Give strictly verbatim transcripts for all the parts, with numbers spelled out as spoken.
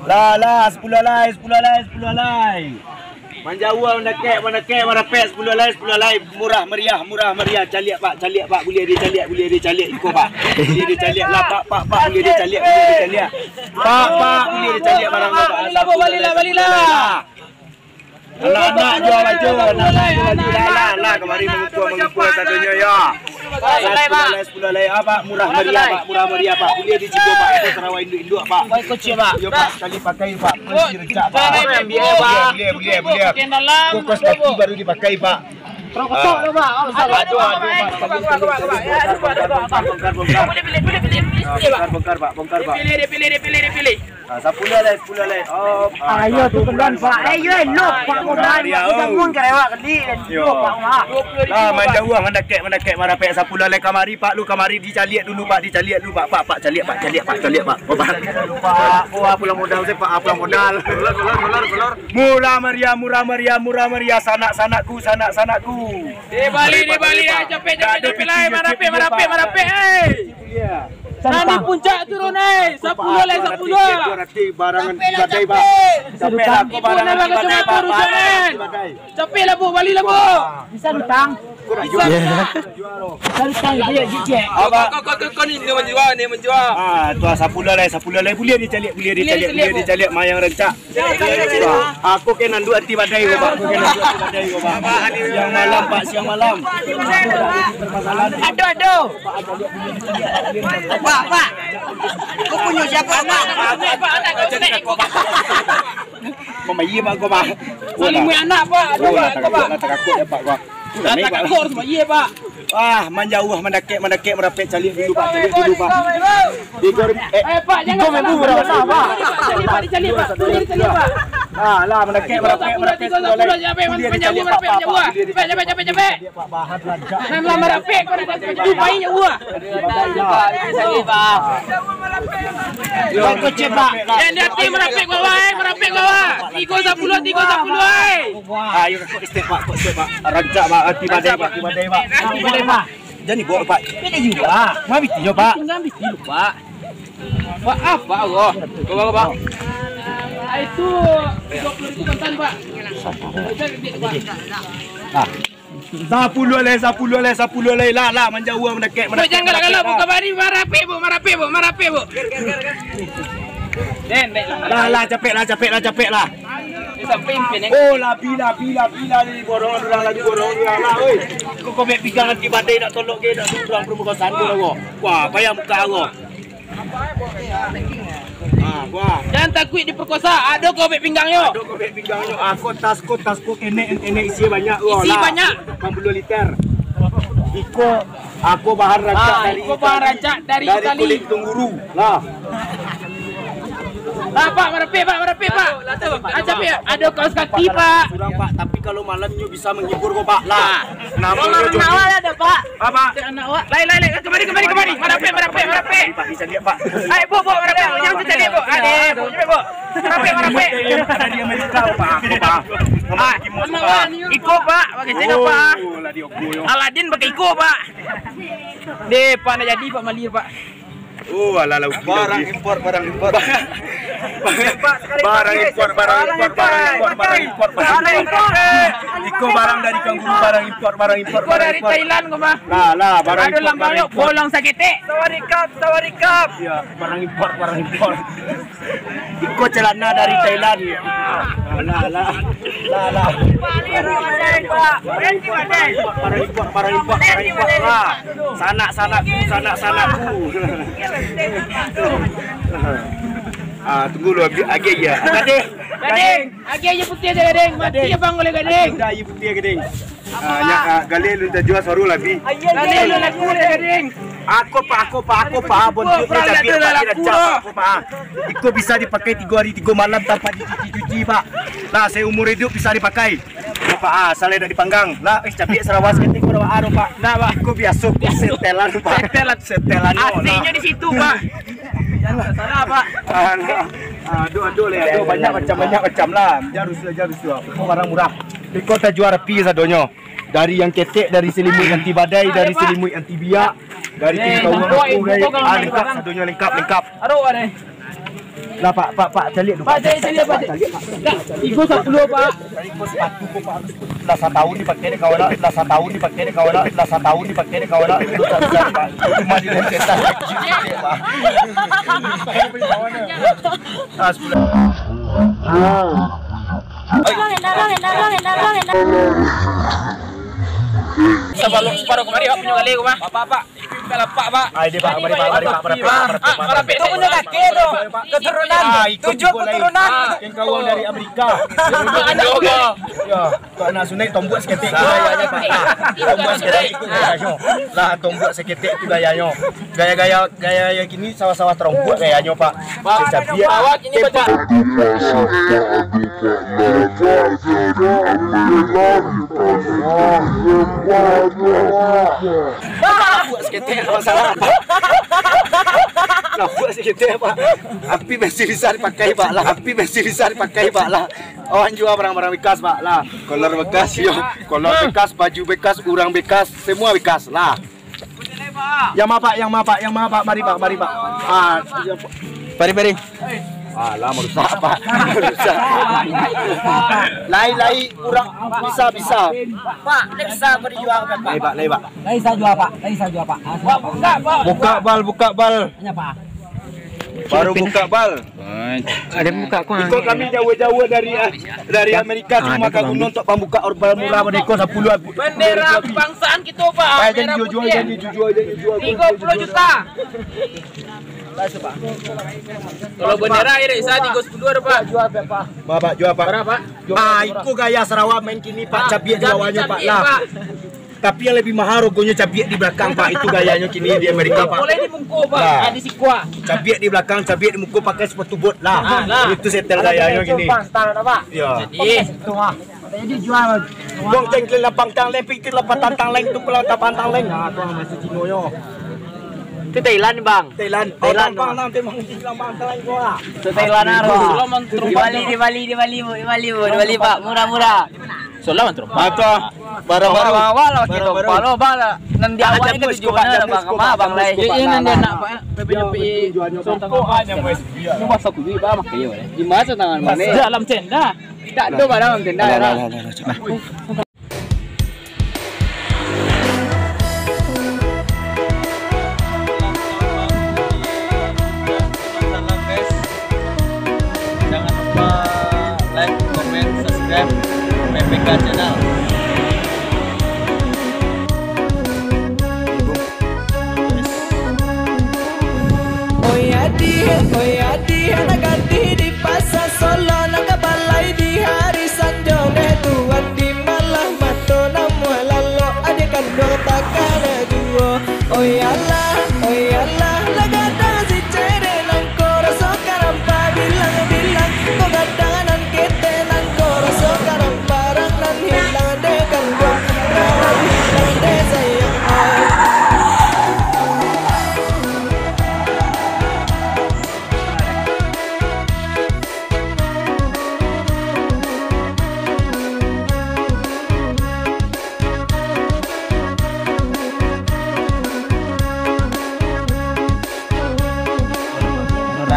Lah, lah, sapuluah alai, sapuluah alai, sapuluah alai. Manjauah, mandakek, mandakek, marapek, sapuluah alai, sapuluah alai. Murah meriah, murah meriah. Caliak, Pak, caliak, Pak. Buliah dicaliak, buliah dicaliak. Iko, Pak. Buliah dicaliak lah, Pak, Pak, Pak. Buliah dicaliak, buliah dicaliak. Pak, Pak, buliah dicaliak barang ko, Pak. Balilah, Bu, balilah, balilah. Anak-anak juo baju, anak-anak juo baju. Lah, lah, lah, kamari mangumpul, mangumpul sadonyo, yo. Sapuluah alai, sapuluah alai, Pak. Murah meriah, Pak. Murah meriah, Pak. Buliah dicibo, Pak. Iko sarawa induak-induak, Pak. Iko ciek, Pak. Yo, Pak, sakali pakai, Pak. Kunci rencak, Pak. Buliah, buliah, buliah, buliah. Kok kaus kaki baru dipakai, Pak. Rokok tu, Pak. Aduh, aduh, Pak. Sakali, sakali, sakali. Bongkar, bongkar, bongkar. Bongkar, Pak. Bongkar, Pak. Dipilih, dipilih, dipilih, dipilih. Ah, sapuluah alai, sapuluah alai. Oh, ah, ayo tu keluar, Pak. Eh, yo, elok, Pak. Udah, udah, udah, kerewak kali. Yo. Elok, Pak, Pak. Lah, manjauah, mandakek, mandakek, marapek, sapuluah alai. Kamari, Pak, lu kamari, dicaliak dulu, Pak, dicaliak dulu, Pak. Pak, Pak, caliak, Pak, caliak, Pak, caliak, Pak. Oh, Pak. Pak, oh, pulang modal, saya, Pak, pulang modal. Keluar, keluar, keluar, keluar. Murah meriah, murah meriah, murah meriah, sanak-sanakku, sanak-sanakku. Dibali, dibali, capek, capek, capek, lai, marapek, marapek, marapek, eh. Nan di puncak turun, eh. Sapuluah alai, sapuluah. Barang badai, Pak. Capek lah, aku barang badai, Pak. Capek lah, Bu, bali lah, Bu. Bisa utang. Bisa utang. Bisa utang, dia jijik. Kau, kau, kau, kau ni, ni manjua, ni manjua. Ah, tu sapuluah alai, sapuluah alai. Buliah dicaliak, buliah dicaliak, buliah dicaliak, mayang rancak. Aku ke nanduak ati badai ko, Pak. Aku ke nanduak ati badai ko, Pak. Siang malam, Pak, siang malam. Aduh, aduh. Pak, Pak. Kau punyo siapa, Pak? Mama iya, Pak, ko, Pak. Saling anak, Pak. Aduh, Pak, ko, Pak. Lah takakut ya, Pak, ko. Lah takakut sama iya, Pak. Ah, manjauah, mandakek, mandakek, marapek, caliak dulu, Pak, caliak dulu, Pak. Tigo ribu, eh, eh, Pak, jangan salah. Tigo ribu berapa, Pak? Caliak, Pak, dicaliak, Pak. Dicaliak, Pak. Ah, lah, mandakek, marapek, marapek, tigo sapuluah, capek, manjauah, marapek, manjauah. Capek, capek, capek, capek. Nan lah marapek, kau dah capek, capek, pai, jauah. Caliak, Pak. Caliak, Pak. Yang di ati marapek bawah, eh, marapek bawah. Tigo sapuluah, tigo sapuluah, eh. Ayo, kok step, Pak, kok step, Pak. Rancak, Pak, ati badai, Pak, ati badai, Pak. Ati badai, Pak. Jadi, bawa, Pak. Ini juga. Ma biti nyo, Pak. Tinggal biti lu, Pak. Pak, apa, Allah? Bawa, bawa. Ah, itu dua puluh ribu kontan, Pak. Bisa gede, Pak. Ah. Sapuluah lai, sapuluah lai, sapuluah lai. Lah, lah, manjauah, mandakek, mandakek, mandakek, lah. Buka bari, marapek, Bu, marapek, Bu, marapek, Bu. Den, dek lah. Lah, lah, capek lah, capek lah, capek lah. Oh, labi, labi, labi, labi, borong urang, labi, borong urang lah, oi. Kok kobek pinggang nanti badai nak tolok ke, nak urang permukaan tu lah, wah. Wah, payah muka, wah. Ah, wah. Jangan takuik diperkosa, ado kobek pinggangnyo. Ado kobek pinggangnyo. Ah, ko tas, ko tas, ko kenek, kenek isi banyak, wah. Isi banyak. Lapan puluah liter. Iko, ako bahan rancak dari Itali. Ah, iko bahan rancak dari Itali. Dari kulit tungguru. Lah. Lah, Pak, marapek, Pak, marapek, Pak. Lah, tu, Pak. Rancak, Pak. Ado kaos kaki, Pak. Surang, Pak, tapi kalau malam nyo bisa menghibur ko, Pak. Lah. Nah, kalau anak awak lah ado, Pak. Apa? Anak awak. Lai, lai, lai. Kamari, kamari, kamari. Marapek, marapek, marapek. Pak, bisa lihat, Pak. Hai, Bu, Bu, marapek, Bu. Jangan terjadi, Bu. Ade, Bu, cepat, Bu. Marapek, marapek. Dari Amerika, Pak. Pak. Ah, anak awak ni. Iko, Pak. Pakai saya, Pak. Oh, lah, dia, Bu, yo. Aladin pakai iko, Pak. Deh, Pak, nak jadi, Pak, malir, Pak. Oh, alah, lah, barang impor, barang impor. Barang impor, barang impor, barang impor, barang impor, barang impor. Iko barang dari Kangguru, barang impor, barang impor, barang impor. Iko dari Thailand ko, Bah. Lah, lah, barang impor, barang impor. Ado lambang yo, bolong saketek. Sawadikap, sawadikap. Iya, barang impor, barang impor. Iko celana dari Thailand. Alah, alah. Lah, lah. Barang impor, barang impor, barang impor, lah. Sanak-sanakku, sanak-sanakku. Ah, tunggu lu, agi, agi aja. Gading, gading. Agi aja putih aja, gading. Mati abang oleh gading. Agi aja putih, gading. Ah, nya, ah, galih lu tajua saru labi. Galih lu laku, gading. Ako, Pak, ako, Pak, ako, Pak, bontuk ni tapi rancak, Pak, ako, Pak. Iko bisa dipakai tigo hari, tigo malam tanpa dicuci-cuci, Pak. Nah, seumur hidup bisa dipakai. Pak, ah, asal dak dipanggang. Lah, eh, cabiak sarawa saketek ko ado, Pak. Nah, Pak. Iko biaso, Pak, setelan, Pak. Setelan. Setelan, yo, nah. A C-nyo di situ, Pak. Salah, Pak. Ah, nah. Aduh, aduh, leh, aduh, banyak macam, banyak macam lah. Jarus, jarus, iko barang murah. Iko tajua rapi sadonyo. Dari yang ketek, dari silimuik anti badai, dari silimuik anti biak, dari tingkau, ah, lengkap sadonyo, lengkap, lengkap. Aduh, aneh. Lah, Pak, Pak, Pak, caliak dulu, Pak. Pak, caliak, caliak, Pak. Caliak, Pak. Tigo sapuluah, Pak. Tadi ko sapatu ko, Pak. Lah satahun dipakai dek kawan, lah satahun dipakai dek kawan, lah satahun dipakai dek kawan. Itu tak bisa, Pak. Cuma di dalam cetak, Pak. Ah, sepuluh. Sabalun saparuah kamari, Pak, punyo gali ko, Pak. Pak, Pak, Pak. Ipi buka lapak, Pak. Ah, ini, Pak, mari, Pak, mari, Pak, mari, Pak, mari, Pak, mari, Pak. Ah, kalau Pak, itu punyo kakek tu. Keturunan. Ah, ikut tujuh boleh. Keturunan. Ah, yang kawan dari Amerika. Aduh, Pak. Ya, Pak, nak sunai tombuak saketek tu gayanyo, Pak. Tombuak saketek tu gayanyo. Lah, tombuak saketek tu gayanyo. Gaya-gaya, gaya-gaya gini sawah-sawah tarombuak gayanyo, Pak. Pak, cabiak. Awak ini, Pak. Buat saketek, tak masalah. Nah, buat saketek, Pak. Api masih bisa dipakai, Pak, lah. Api masih bisa dipakai, Pak, lah. Awan jua barang-barang bekas, Pak, lah. Kolor bekas, yo. Kolor bekas, baju bekas, urang bekas, semua bekas, lah. Yang ma, Pak, yang ma, Pak, yang ma, Pak, mari, Pak, mari, Pak. Ah, iya, Pak. Mari, mari. Alah, marusak, Pak. Marusak. Lai, lai, urang bisa, bisa. Pak, ndak bisa bari jua, Pak. Lai, Pak, lai, Pak. Lai sa jua, Pak. Lai sa jua, Pak. Ah, Pak, buka, Pak. Buka, Bal, buka, Bal. Hanya, Pak. Baru buka, Bal. Ada buka, kok. Iko kami jauah-jauah dari, ah, dari Amerika, cuma ka guno untuak pambuka orba murah, merdeka sapuluah. Bendera kebangsaan kita, Pak. Merah putih. Jangan dijua-jua, jangan dijua-jua, jangan dijua-jua. Tigo puluah juta. Kalau bendera, ya, Pak. Tigo sapuluah ada, Pak. Bapak, jua, Pak. Berapa, Pak? Ah, iko gaya Sarawak main kini, Pak. Ah, cabiak di bawahnya, Pak, lah. Tapi yang lebih mahal rogonyo cabiak di belakang, Pak. Itu gayanyo kini di Amerika, Pak. Boleh di muko, Pak. Nah. Ah, di siko. Cabiak di belakang, cabiak di muko, pakai sepatu bot lah. Ah, lah. Itu setel gayanyo kini. Pak, standar, Pak. Ya. Jadi, itu mah. Jadi jual. Buang cengkeh lapang tang leng, pikir lapang tantang leng, tu pulang tapantang leng. Nah, tu masih Cinonyo. Itu Thailand, Bang. Thailand. Thailand, Bang. Itu Thailand, ah, bro. Di Bali, di Bali, di Bali, Bu. Di Bali, Bu. Di Bali, Pak. Murah-murah. Solam, Bang. Mata, barang baru. Bawa lah, kita. Barang baru. Kalau bala, nan di awal ni kan tujuannya, Bang. Kama, Bang, lai. Iya, iya, nan dia nak, Pak. Tapi, tapi, songkok aja, Mas. Ini bahasa kuwi, Bang, pakai, ya, boleh. Di mana tangan mana? Dalam tenda. Tak ada barang dalam tenda, lah, ya. Lah, lah, lah, lah. Nah. Salam, guys. Jangan lupa like, comment, subscribe P P K Channel. Oi adiak, oi adiak, nan gadih di Pasa Solo, nan ka balai di hari sanjo, deh tuan di malah mato, namuah lalok adiak kanduang takana juo. Oi alah, oi alah, lah gadang si cerek nangko, raso ka nampak bilang-bilang, ko gadang nan ketek nangko, raso ka nampak barang nan hilang, deh kanduang, nan hilang, deh sayang, ai.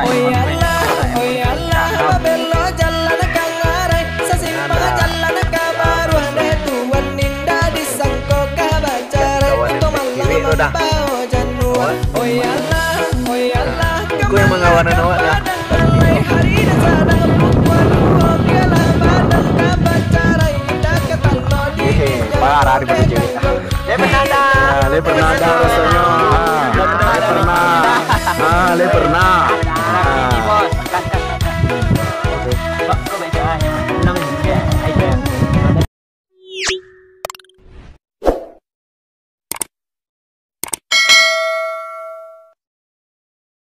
Oi alah, oi alah, babelok jalan ka ngarai, sasimpang jalan ka baruah, deh tuan indak disangko ka bacarai, untuak malang mambao janua. Oi alah, oi alah, iko nan manggawanan awak dah. Hehe, parah di mata cewek. Dia pernah dah. Ah, dia pernah dah rasanya. Ah, dia pernah. Ah, dia pernah.